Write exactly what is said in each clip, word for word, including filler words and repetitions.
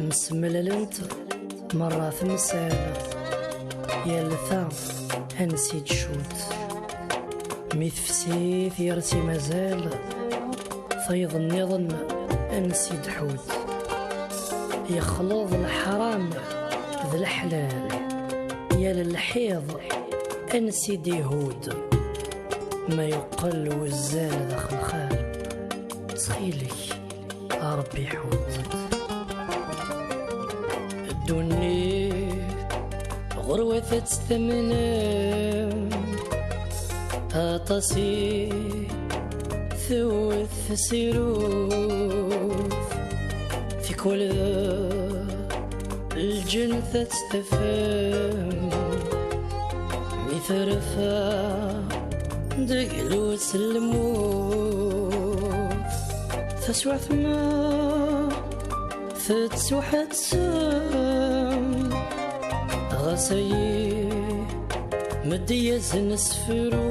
Msemlalent merra temsal, yal ta ansi d-tcudd. Mi tefsi tgersi mazal, tayeḍ nniḍen ansi d-tḥudd. Yexleḍ leḥram d leḥlal, yal lḥiḍ ansi d-ihudd. Ma yuqqel wuzzal d axelxal, ttxil-k, a Ṛebbi ḥudd. Ddunit ɣur-wat ad tt-tamnem, aṭas i tewwet tsirut, tikwal d lǧennet ad tt-tafem, mi terfa deg lwes n lmut. Taswiɛt ma tettwaḥettem, ɣas ayi meddi-yasen sefru.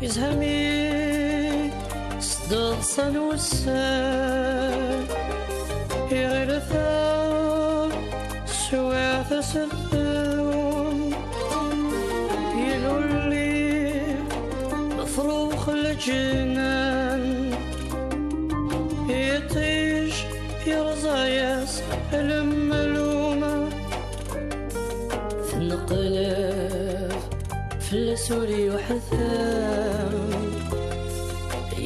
Izhami s deḍsa n wussan, iɣil ta swiɛt aseddum, ilulli trux leǧnan, iṭij yerẓa-yas lemlum. Tenqleb fell-as ur yuḥtam,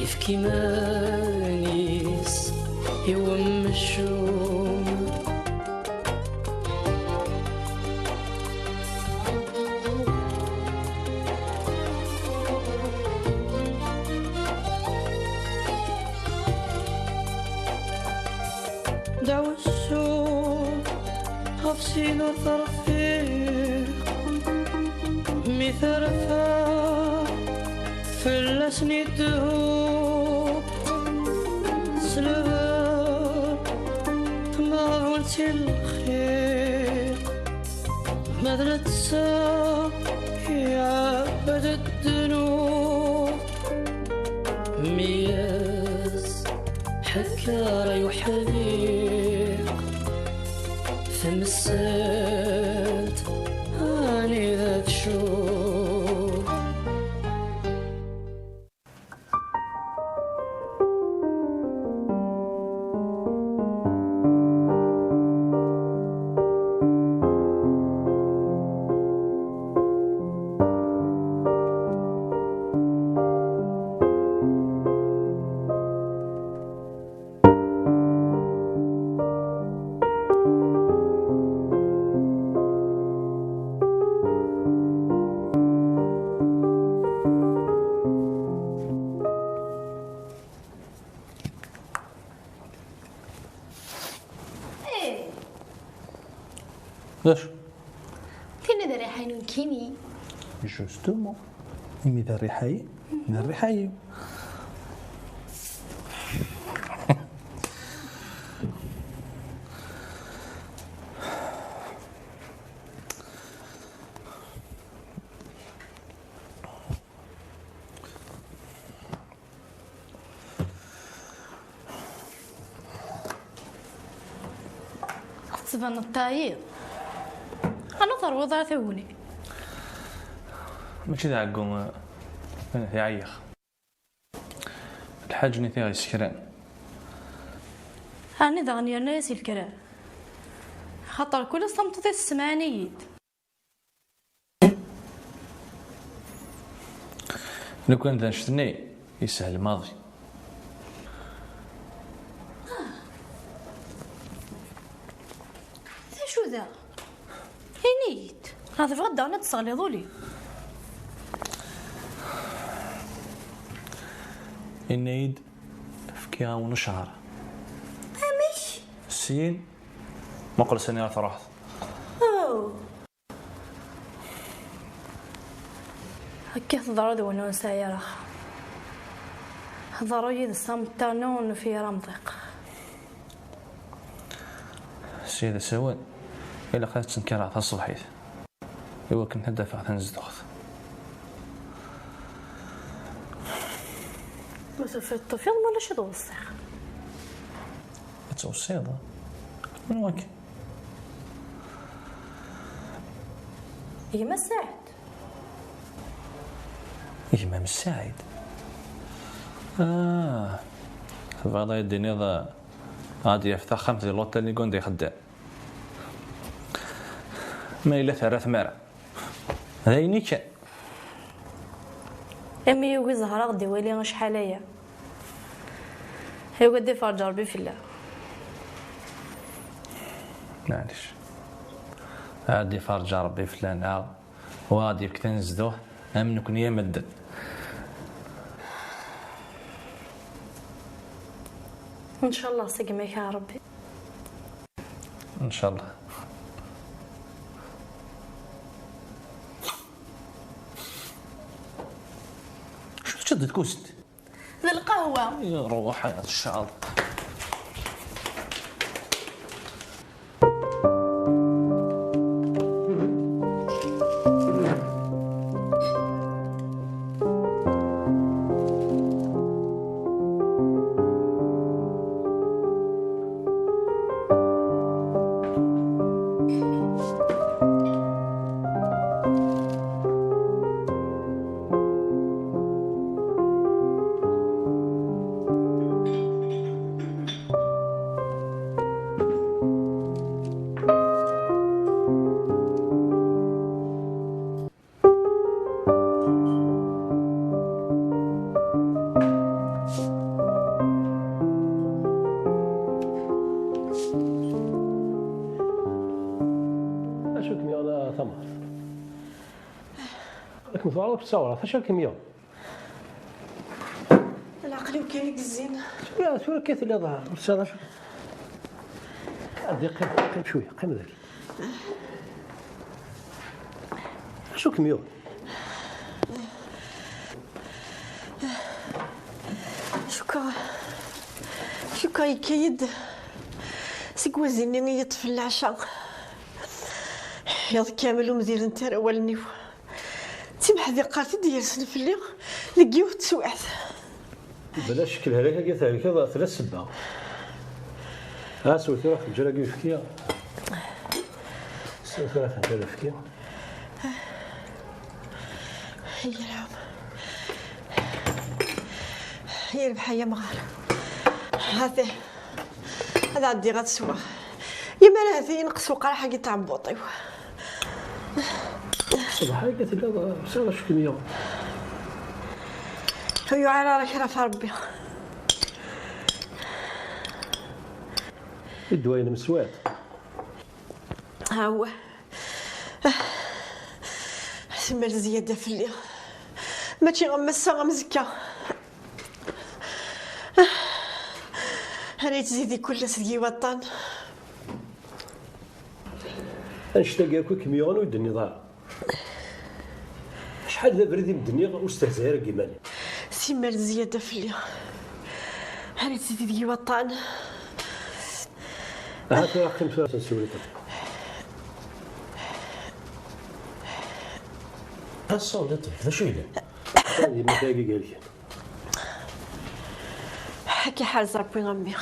yefk iman-is i wemcum. Dawsu ɣef sin ur terfiq, mi terfa fell-asen idehhu. Tesleb tmeɣbult si lxiq, ma d netta iɛebbeḍ ddnub. Mi as-ḥekker ay uḥdiq, tamsalt anida tcub. D acu? Tin d rriḥa-inu nekkini. Justement. Imi d rriḥa-yi, d rriḥa-yi. Tettbaneḍ teɛyiḍ. Ala terwiḍ ara taguni. Mačči d ɛeggu, eh, ɛyiɣ. Lḥaǧ-nni tiɣ yessekran. Ɛni daɣen yerna-yas i lekran? Xaṭer kul ass tameṭṭut-is tessemɛen-iyi-d. Lukan d annect-nni, yeshel maḍi. D acu da? Ini-yi-d. Neɣ tebɣiḍ daɣen ad d-tesseɣliḍ ul-iw? Ini-yi-d, fkiɣ-awen ccher. Amek? Syin, muqel sani ara truḥeḍ. Oh. Akka teḍra d win ur nesɛi ara axxam. Ḍerru yid-s am ṭṭernu ur nufi ara amḍiq. Sya d asawen, ilaq ad ttenkareɣ taṣebḥit i wakken ad d-afeɣ tanezduɣt. Ma tufiḍ, tufiḍ, ma ulac ad weṣṣiɣ. Ad tweṣṣiḍ? Anwa akka? Gma Saɛid. Gma-m Saɛid? Ah, tebɣiḍ ad yi-d-tiniḍ, ah, ad d-yaf taxxamt di l'hôtel-nni anda ixeddem? Ma yella terra tmara, d ayen i kan. Imi yugi Zahra ad d-iwali acḥal aya. Yugi ad d-iferǧ Rebbi fell-aɣ. Maɛlic. Ad d-iferǧ Rebbi fell-aneɣ, u ad d-yefk tanezduɣt am nekni am medden. Ncallah s gma-k a Rebbi. Ncallah. Acu teččiḍ di tkust? D lqahwa. Ruḥ ad tecɛeḍ. Acu kem-yuɣen a Tamar? Akken tuɣaleḍ ur tettaweḍ ara, acu kem-yuɣen? Lɛeql-iw kan i yezzin. Tura, tura kan telliḍ ur tesɛiḍ acu. Ɛeddi, qqim, qqim cwiya, qqim dagi. Acu kem-yuɣen? Cukkeɣ, cukkeɣ yekka-yi-d seg wazi-nni i yeṭṭfen leɛca. Iḍ kamel ur mdilent ara wallen-iw. D timeḥdiqert i d-yersen fell-i deg yiwet teswiɛt. Bla ccek, lehlak-agi thelkeḍ, tella ssebba. Ha, sew tura xenǧer-agi uyefki. Sew tura xenǧer uyefki. Yerbeḥ ay amɣar. Hati. Ad ɛeddiɣ ad sweɣ. Yemma, ahat yenqes uqraḥ-agi n tɛebbuḍt-iw. Ṣṣbeḥ-agi telliḍ ur tesɛiḍ acu kem-yuɣen. Ur yuɛir ara kra ɣef Rebbi. I ddwa-inem teswiḍ? Awah. Simmal zzyada fell-i. Mačči am ass-a, am azekka. Ara yettzid kul ass deg-i waṭṭan. Annect-agi akk i kem-yuɣen ur d-tenniḍ ara. Acḥal d abrid i m-d-nniɣ ur stehzay ara deg yiman-im. Simmal zzyada fell-i. Ara yettzid deg-i waṭṭan. Aha tura qqim tura ad nsiwel i Ṭebbi. Aṣṣaw di ṭṭbib, d acu yellan? Yemma tagi gelgen. Ad k-iḥrez Rebbi a mmi.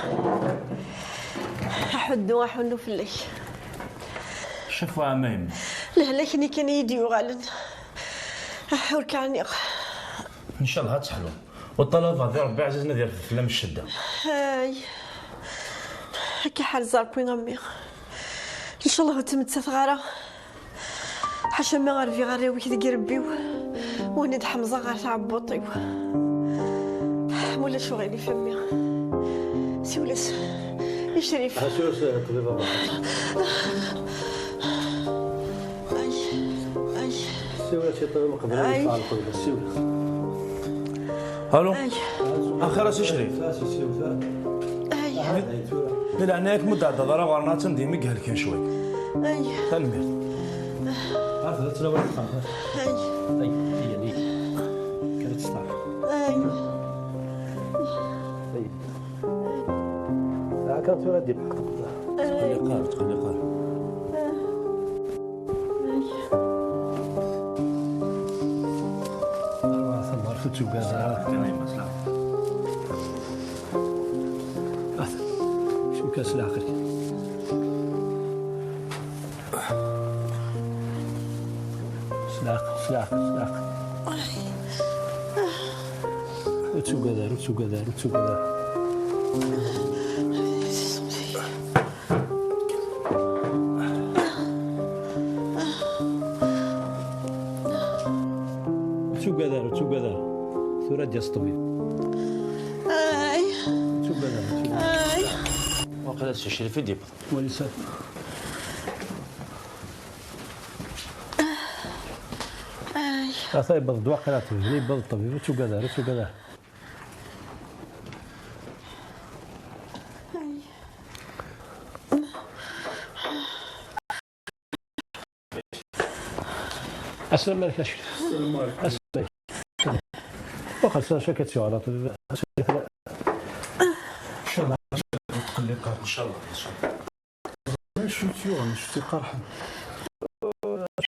Aḥuddu, aḥunnu fell-ak. Cafeɛ a yemma. Lehlak-nni kan i yi-d-yuɣalen. Ur k-ɛniɣ. Ncallah ad teḥluḍ. U ṭṭalabeɣ di Rebbi ɛzizen ad yerfed fell-am ccedda. Ay. Ad k-iḥrez Rebbi a mmi. Ncallah ur ttmettateɣ ara. Ḥaca ma rbiɣ arraw-ik deg irebbi-w, win i d-ḥemẓeɣ ɣer tɛebbuḍt-iw. Ma ulac uɣilif a mmi, siwel-as i Crif. Ha, siwel-as i ṭṭbib a Rebbi. Ay, ay. Siwel-as i ṭṭbib qbel ad yeffeɣ lqebla, siwel-as. Alo? Ay. Axir a Si Crif. Ay. Di leɛnaya-k, ma ur d-ɛeddaḍ ara ɣur-neɣ, attan dima i ihelken cwiṭ. Ay. Tanemmirt. Ay. Ay. Ay. Ay. Ay. Ay. Akka tura d-ibeḥ. Tqelliq ara, tqelliq ara. Tamart ur ttugad ara. Kcem kan s leɛqel. S leɛqel, s leɛqel, s leɛqel. Ur ttugad ara, ur ttugad ara, ur ttugad ara. Ur ttugad ara, ur ttugad ara. Tura ad d-yas ṭṭbib. Ay. Ur ttugad ara, ur ttugad ara. Ay. Waqila s ucrif i d-yewweḍ. Wali sa. Ay. Ata yewweḍ-d waqila ṭṭbib, yewweḍ ṭṭbib, ur ttugad ara, ur ttugad ara. Ay. Asalamu alaykum. Asalamu alaykum. Waxal s acu akka tt-yuɣen a ṭṭbib? Inchallah, ur tqelliq ara. Inchallah, inchallah. Acu tt-yuɣen, acu tt-iqerḥen?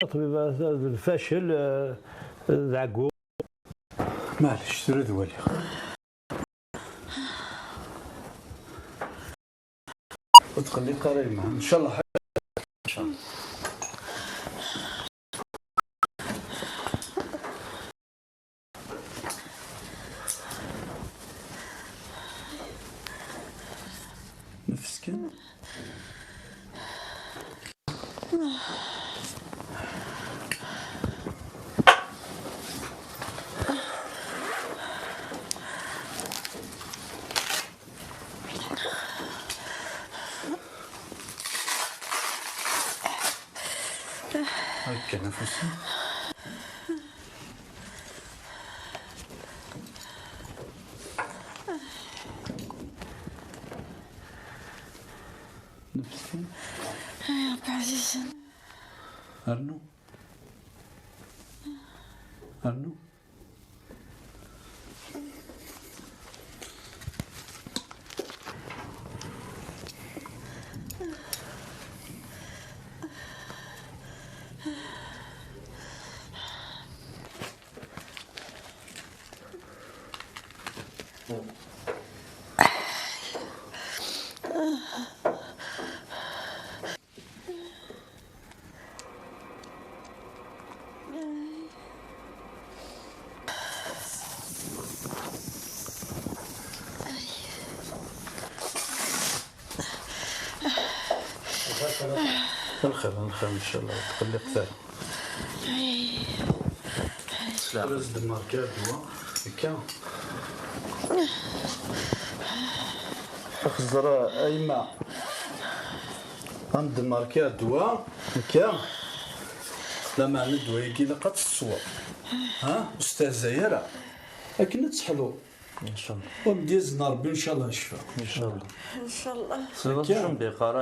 Ṭṭbib, d lfacel, eh, d ɛeggu. Maɛlic, tura ad waliɣ. Ur tqelliq ara yemma. Ncallah. Ncallah. Nefs kan. هكا نفسي. نفسي. يا رب عزيز. أرنو. أرنو. الخير، الخير إن شاء الله، تقلق ثاني. Slam. Rez de marquer ddwa, akka. Xẓer, a yemma. Am d marquer ddwa, akka. Lameɛna ddwa-agi ilaq ad tt-tesweḍ. Ha? Ur stehzay ara. Akken ad teḥlu. Inchallah. Wa m-d-yazen Rebbi, inchallah, ccfa. Inchallah. Inchallah. Tesliḍ acu m-d-yeqqar?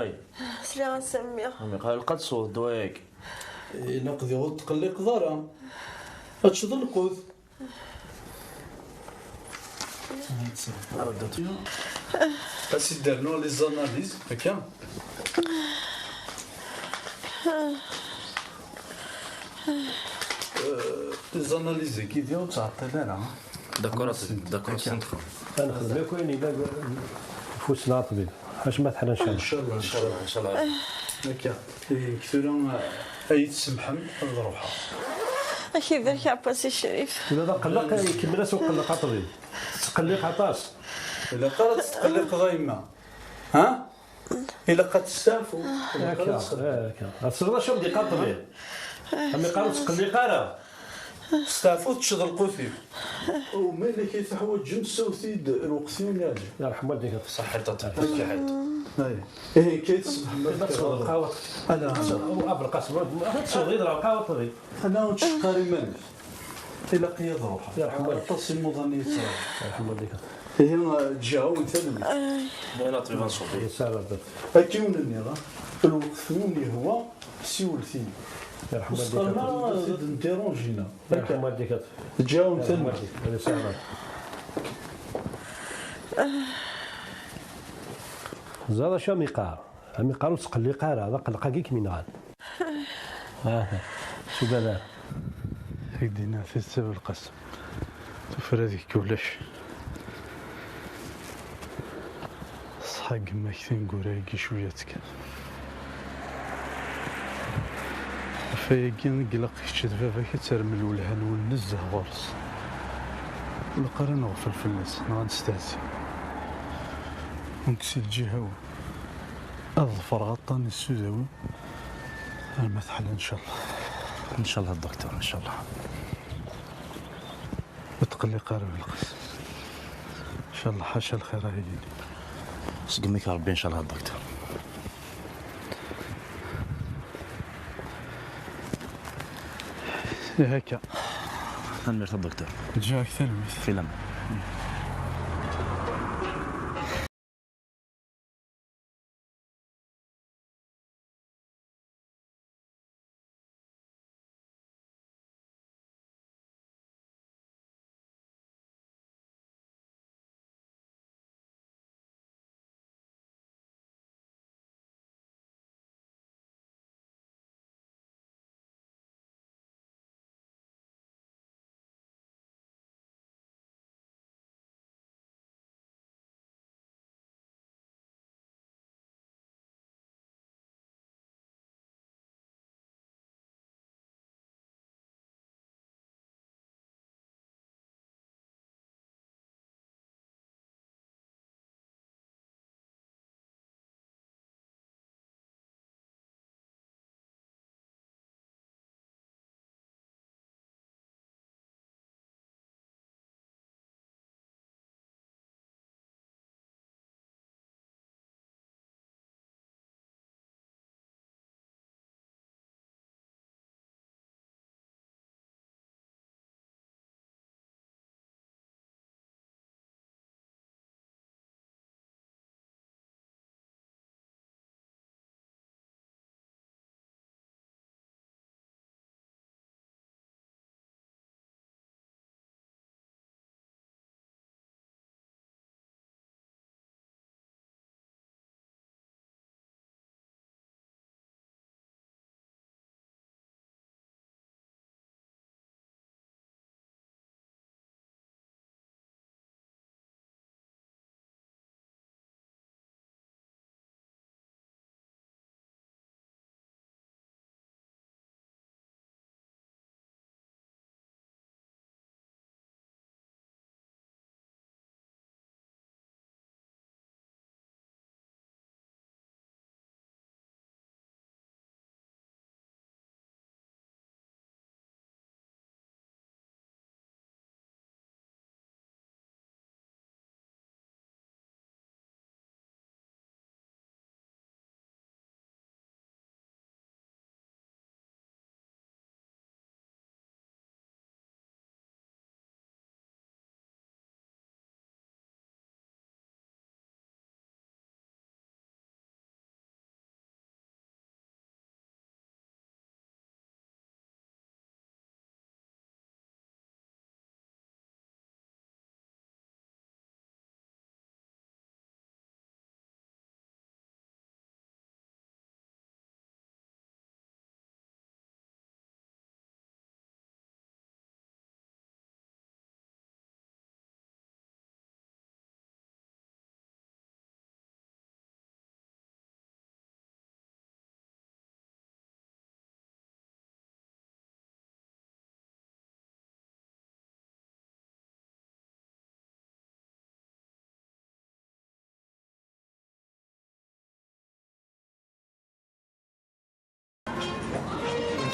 Sliɣ a Sammi. Am yeqqar, ilaq ad tesweḍ ddwa-agi. Ilaq diɣ ur tqelliqeḍ ara. Ad teččeḍ lqut. Ad s-d-rnuɣ les analyses, akka. Euh, les analyses-agi diɣ ur ttɛeṭṭil ara. D'accord, d'accord, d'accord. Ad nexdem akk ayen yellan ufus n Ṭbib. Acma teḥla, ncallah. Ncallah, ncallah, ncallah. Akka. Ihi, tura, ay tsemḥem, ad ruḥeɣ. Ad k-ibarek Ɛebbas i Crif. Ula d aqelleq, ikemmel-as uqelleq a ṭṭbib. Tettqelliq aṭas. Ilaq ara tettqelliqeḍ a yemma. Ha? Ilaq ad testeɛfu. Akka, akka. Ad tesleḍ acu am d-iqqar ṭṭbib. Am iqqar ur tettqelliq ara. Steɛfu teččeḍ lqut-iw. Uma yella kay teḥwaǧem, sewt-iyi-d lweqt-iw ad n-iɛǧel. Yerḥem walidek. Ṣaḥit a ṭṭbib, ṣaḥit. Ay. Ihi kay tesbeḥ ma ad tesweḍ lqahwa. Ala. Abelqasem, ad tesweḍ yid lqahwa ṭṭbib. Ana ur ttceqqar iman-ik. Ilaq-iyi ad ruḥeɣ. Yerḥem walidek. Aṭas imuḍan i yettṛaǧu. Yerḥem walidek. Ihi, ǧǧiɣ-awen tanemmirt. Ay. Yesɛa Rebbi. Akka i wen-nniɣ, lweqt ur wen-yehwa, siwlet-iyi. Yerḥem walidek. Usqarma ad d-ndirunjina. Yerḥem walidek. Ǧǧiɣ-awen tanemmirt. Yerḥem walidek. Yesɛa Rebbi. Ẓer acu am iqqar. Ɛemmi qqar ur ttqelliq ara, d aqelleq-agi i kem-inɣan. Ah, s ubadar. Ak-d-iniɣ tidet a Belqasem. Tufra deg-k ulac. Ṣṣeḥ a gma-k tineggura-agi cwiya tekkat. Ɣef wayagi i ilaq kečč d baba-k ad terrem lwelha-nwen nezzeh ɣur-s. Ur ilaq ara ad nɣeffel fell-as neɣ ad nestehzi. Nekk si lǧiha-w ad ḍefreɣ aṭṭan n isudawen arma teḥla ncallah. Ncallah a Duktur, ncallah. Ur tqelliq ara Belqasem. Ncallah ḥaca lxir ara yili. Segmi-k Rebbi ncallah a Duktur. Ihi akka. Tanemmirt a Duktur. Ǧǧiɣ-ak tanemmirt. Filam.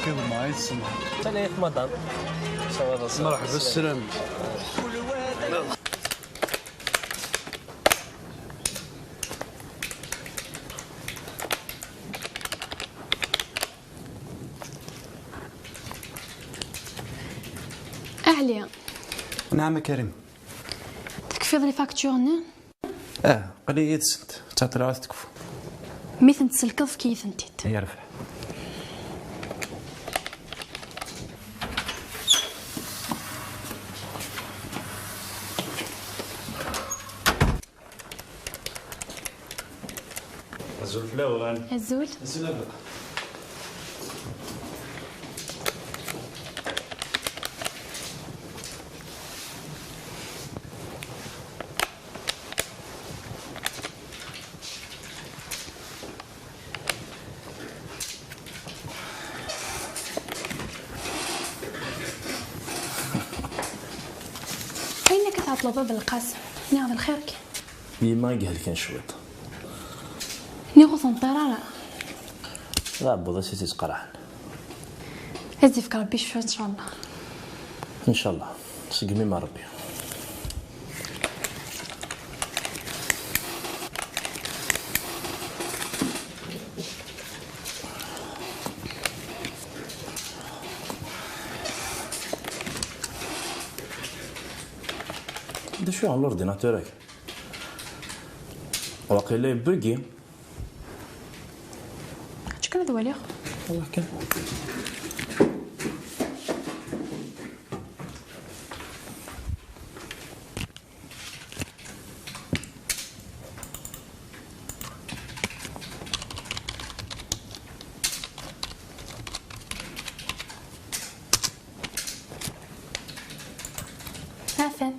Lxidma ay tsemmeḥ. Talayt madam. Sawaḍ. Merḥba, sslam. Aɛli. Nɛam a Karim. Tekfiḍ les factures-nni? Ah, aql-i yid-sent, ttaṭṭalaɣ ad tekfu. Mi tent-tselkeḍ, efk-iyi-tent-id. Yerbeḥ. Azul fell-awen. Azul. Azul a Baba. Ayen akka tɛeṭleḍ a Belqasem, niɣ d lxir kan? Yemma i ihelken cwiṭ. Niɣ ur tenṭir ara. D aɛebbuḍ-is i tt-isqerḥen. Ad d-yefk Rebbi ccfa, ncallah. Ncallah. Segmi ma Rebbi. D acu yeɛni l'ordinateur-agi? Waqila yebbugi. Acu kan ad waliɣ. Wallah kan. Afan.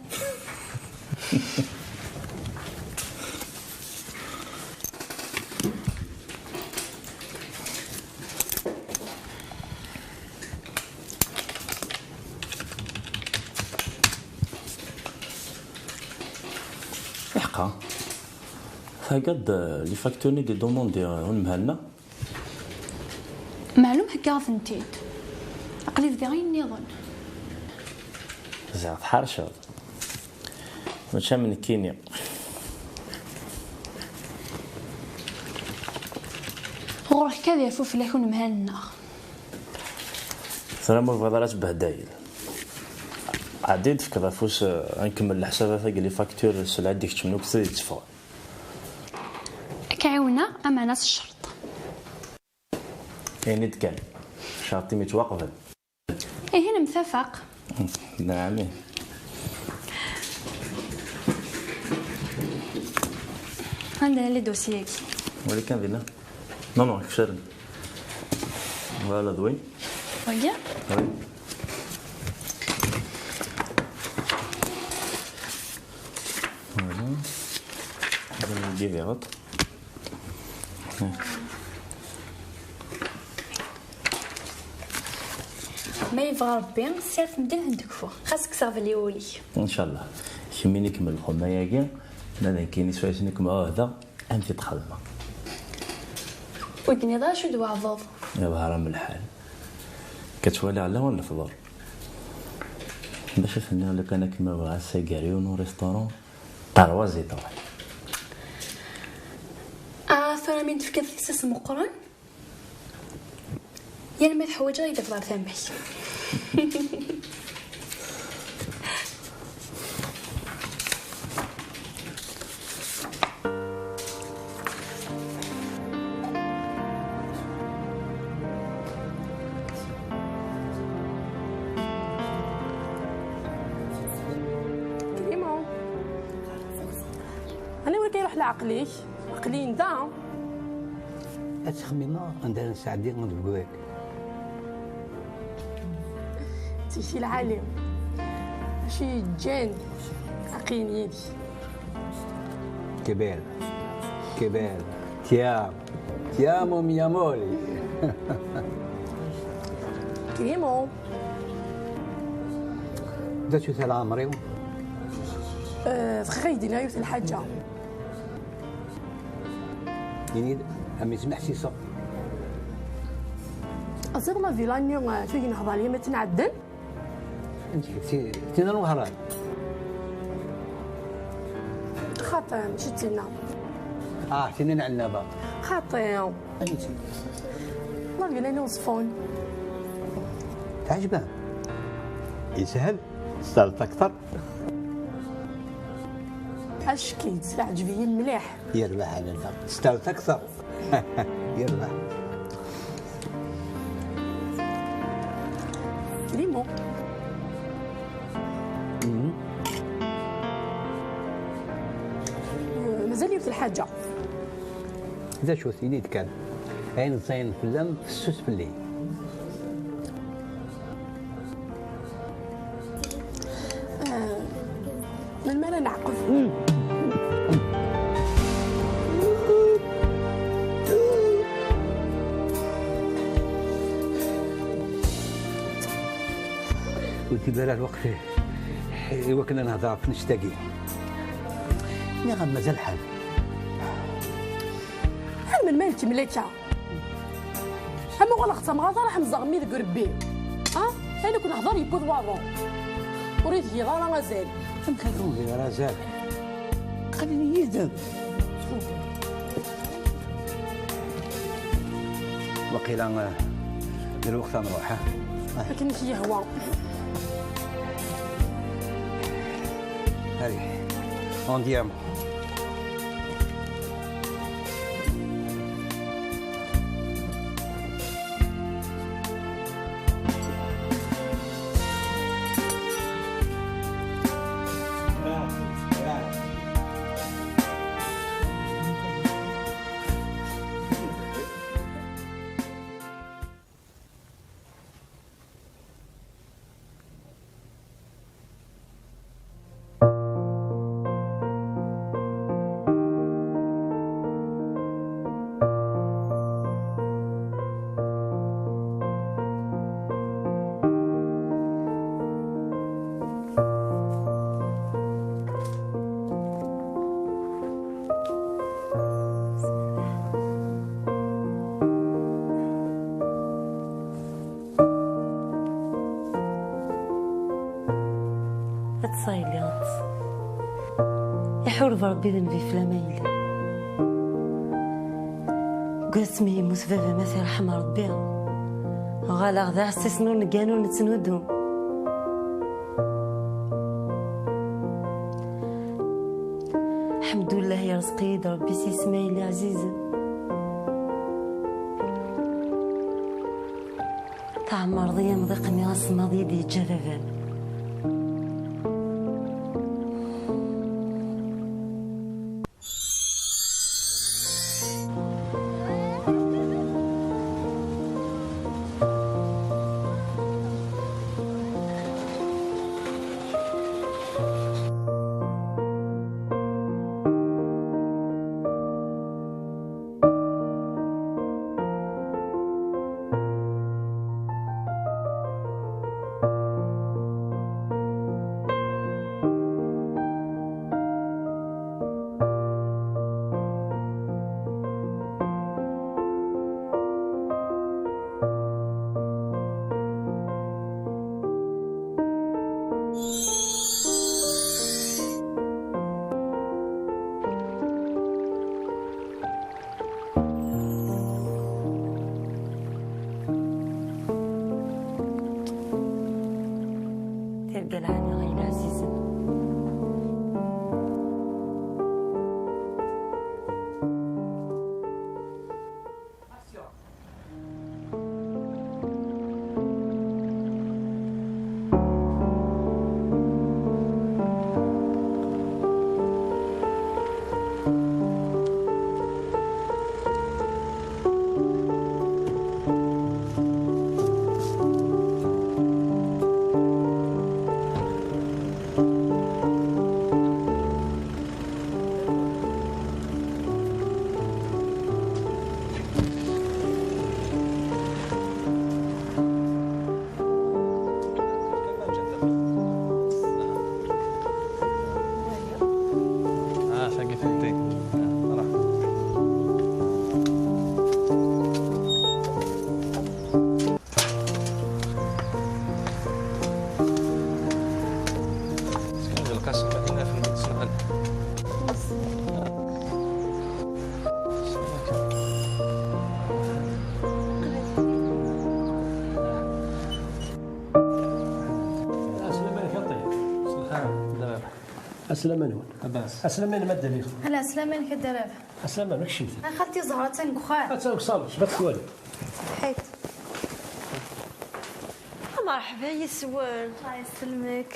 Iḥqa. Tagad, euh, les factures-nni d-idumandi, euh, unemhal-nneɣ. Meɛlum heggaɣ-tent-id. Aql-i bdiɣ ayen nniḍen. Ziɣ tḥerceḍ. Mačči am nekkini. Ɣur-k ad yafu fell-ak unemhal-nneɣ. Tura ma ur bɣiḍ ara ad tbehdayel, ɛeddi ad d-tefkeḍ afus, eh, ad nkemmel leḥsabat-agi, les factures, sselɛa d-ikeččmen akk tid yetteffɣen. Ad k-ɛiwneɣ, ameɛna s ccerṭ. Ini-d kan, ccerṭ-im yettwaqbel. Ihi nemtafaq. Neɛmi. Anda yella dossier-agi? Wali kan dinna. Non, non, kfaren. Voilà, d win. Wagi? Oui. Voilà. Ad nldi diɣet. Ma yebɣa Rebbi, sirtem-d ad ten-tekfu. Xas kkseɣ belli ul-ik. Ncallah. Kemmini kemmel lxedma-agi, ma d nekkini swayes nekk ma ɛuhdeɣ, ad t-id-xedmeɣ. Ur d-tenniḍ ara acu d-weɛdeḍ. Iḍher-am lḥal. Ka ttwaliɣ lawan lefḍur. Bac ad t-nniɣ lukan ad kem-awiɣ ass-a gar yiwen uristuṛun, trois étoiles. Ah, tura mi d-tefkiḍ lsas meqqren? Yal ma teḥwaǧeɣ i d-afeɣ ɣer tama-k. Clément. Aniwa akka iruḥ leɛqel-ik? Aql-i da. Ad ttxemmimeɣ anda ara nesɛeddi anebdu-agi. Tikti lɛali. Acu yeǧǧan aql-i yid-k? Kibel. Kibel. Ti amo. Ti amo, mi amore. Clément. D acu-t leɛmer-iw? Eh, bɣiɣ ad k-d-iniɣ yiwet n lḥaǧa. Ini-d, am isem ḥsiseɣ. Aziḍ la villa-nni, eh, tagi nehḍer yama tt-nɛedden. Anti? Ti-, tin n Wehran? Xaṭi, mačči d tinna. Ah, tin n Ɛennaba. Xaṭi. Anti? La villa-nni Uẓeffun. Teɛjeb-am? Yeshel. Testahleḍ akteṛ. Acki, teɛǧeb-iyi mliḥ. Yerbeḥ a lalla, testahleḍ akteṛ. Yerbeḥ. Clément. Mhm. Euh, mazal yiwet lḥaǧa. D acu, tili-d kan. Ayen ẓẓayen fell-am, fessus fell-i. Melmi ara neɛqeb? Ur d-ibar ara lweqt i wakken ad nehder ɣef tnect-agi. Nniɣ-am mazal lḥal. Ar melmi ara nkemmel akka? Am uɣaleɣ d tamɣart ara ḥemzeɣ mmi deg urebbi. Ah, ayen akk nehder yewweḍ waḍu. Ur yi-tgiḍ ara azal. Amek akka ur giɣ ara azal? Aql-iyi yid-m. Waqila eh, d lweqt ad nruḥ, ha? Akken i k-yehwa. Allez, andiamo. Ad tesɛiliḍ. Iḥureb Ṛebbi d nnbi fell-am a yelli. Deg wasmi yemmut baba-m ad t-irḥem Ṛebbi, uɣaleɣ d aɛessisen ur neggan ur nettnudu. Ḥemdullah yerẓeq-iyi-d Ṛebbi s yisem a yelli ɛzizen. Tɛemmreḍ-iyi amḍiq-nni asemmaḍ i d-yeǧǧa baba-m. Tirga lɛali ay leɛzizen. Aslama-nwen. Aslama-nwen a dda Lila. Ala, aslama-nnek a dda Rabaḥ. Aslama-nnek, kecmet. A xalti, Zahra attan deg uxxam. Attan deg usalu, jbat tkali. Ṣaḥit. Merḥba yes-wen. Allah yesselmek.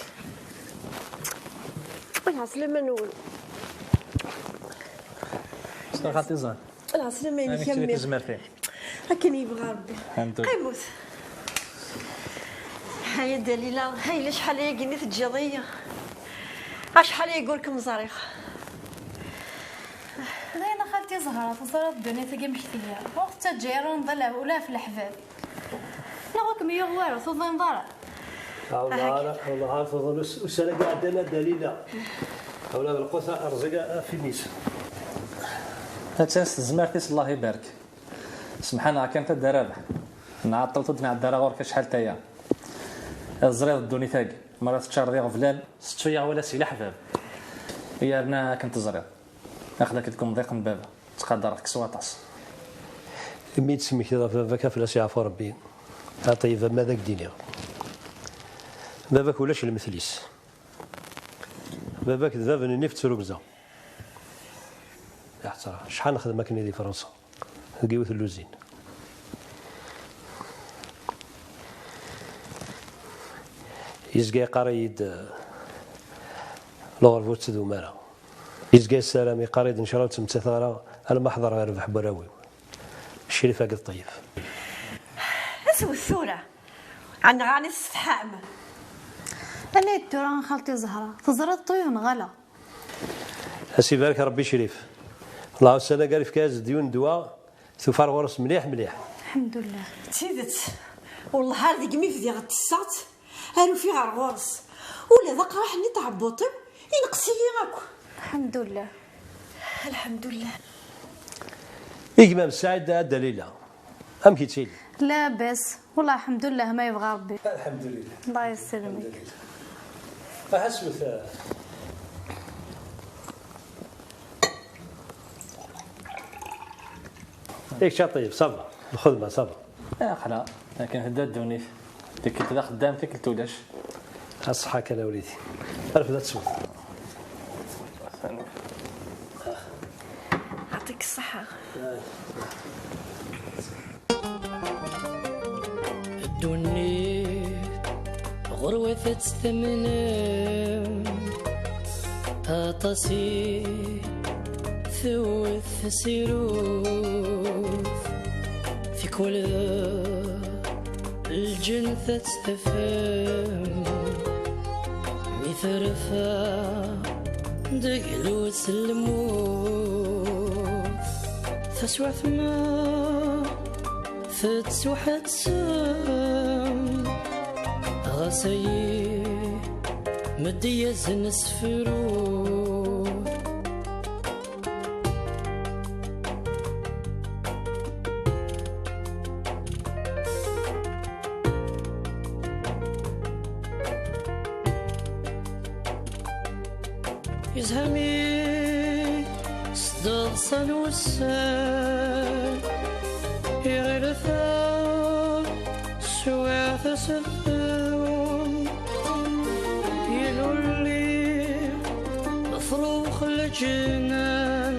Aslama-nwen. Ssneɣ xalti Zahra. Lɛeslama-inek a mmi. Akken yebɣa Rebbi. Qimut. Haya Dalila, haya acḥal ayagi i teǧǧiḍ-iyi. Acḥal ayagi ur kem-ẓriɣ. Dayen a xalti Zahra, teẓriḍ ddunit-agi amek tga. Ur tettaǧǧa ara Remḍan ula ɣef leḥbab. Neɣ ur kem-yuɣ wara, tuḍineḍ ara? Wellah ara tuḍen ussan-agi iɛeddan a Dalila. Awla d lqut rẓig a finis. Attan s tezmert-is, Allah ibarek. Semḥan-aɣ kan tadda Rabeḥ. Nɛeṭṭel ur d-nɛedda ara ɣur-k acḥal taya. Teẓriḍ ddunit-agi, mara teččareḍ iɣeblan, settu-yaɣ wala si leḥbab. Yerna akken teẓriḍ. Aql-ak deg umḍiq n baba. Ttqadareɣ-k s waṭas. Imi d-tesmektiḍ ɣef baba-k, ad fell-as yeɛfu Rebbi. A ṭṭeyyeb, ama ad ak-d-iniɣ. Baba-k ulac lmetl-is. Baba-k d bab n nnif d trugza. Iḥeṣra, acḥal nexdem akken di Fransa, deg yiwet n luzin. Yezga yeqqar-iyi-d, eh, lɣerba ur tettdum ara. Yezga yessaram, yeqqar-iyi-d, ncra ur ttmettateɣ ara, alamma ḥḍreɣ yerbeḥ warraw-iw. Crif-agi d ṭṭeyyeb. Aswet tura, ɛni tessetḥam? Anay-d tura a xalti Zahra, teẓriḍ ṭṭeyyeb neɣ ala? As ibarek Rebbi Crif. Lɛusan-agi ara yefk-as-d yiwen ddwa, tufa ɣur-s mliḥ mliḥ. Lḥemdullah. D tidet, wellah ar deg mi bdiɣ ttesseɣ-tt, ar ufiɣ ar ɣur-s. Ula d aqraḥ-nni n tɛebbuṭ-iw, ineqs-iyi akk. Lḥemdullah. Lḥemdullah. I gma-m Saɛid a Dalila, amek ittili? Labas, wellah lḥemdullah ma yebɣa Rebbi. Lḥemdullah. Allah yesselmek. Lḥemdullah. Aha swet. Kečč a ṭṭeyyeb, ça va. Lxedma, ça va. Aql-aɣ, akken tedda ddunit. Tikkelt d axeddam, tikkelt ulac. A ṣṣeḥḥa kan a wlidi. Rfed ad tesweḍ. Yeɛṭik ṣṣeḥḥa. Ddunit ɣur-wat ad tt-tamnem, aṭas i tewwet tasirut, tikwal d lǧennet ad tt-tafem, mi terfa deg lwes n lmut, taswiɛt ma tettwaḥettem, ɣas ayi meddi-yasen asefru. Yezha mi s tḍsa n wussan, iɣil ta swiɛt aseddum, ilulli frux leǧnan,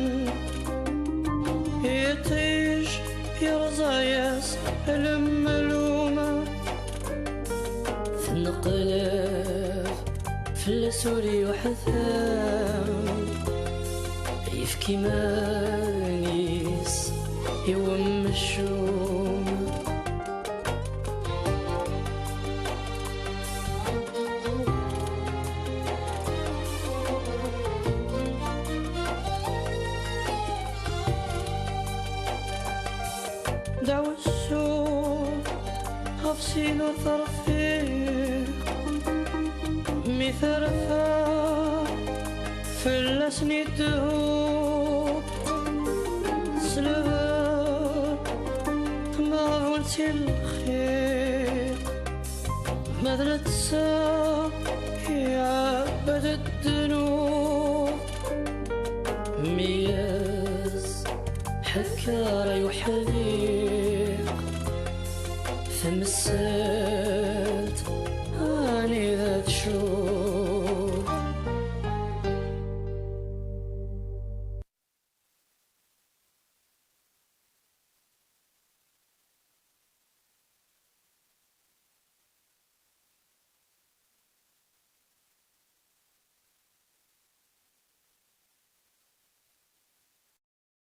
iṭij yerẓa-yas lemluma. Tneqleb fell-as ur yuḥtam, yefk iman-is i wemcum. Dawsu ɣef sin ur terfiq, mi terfa fell-asen idehhu, tesleb tmeɣbult i lxiq, ma d netta iɛebbed ddnub. Meyyez ḥekker ay uḥdiq, temsal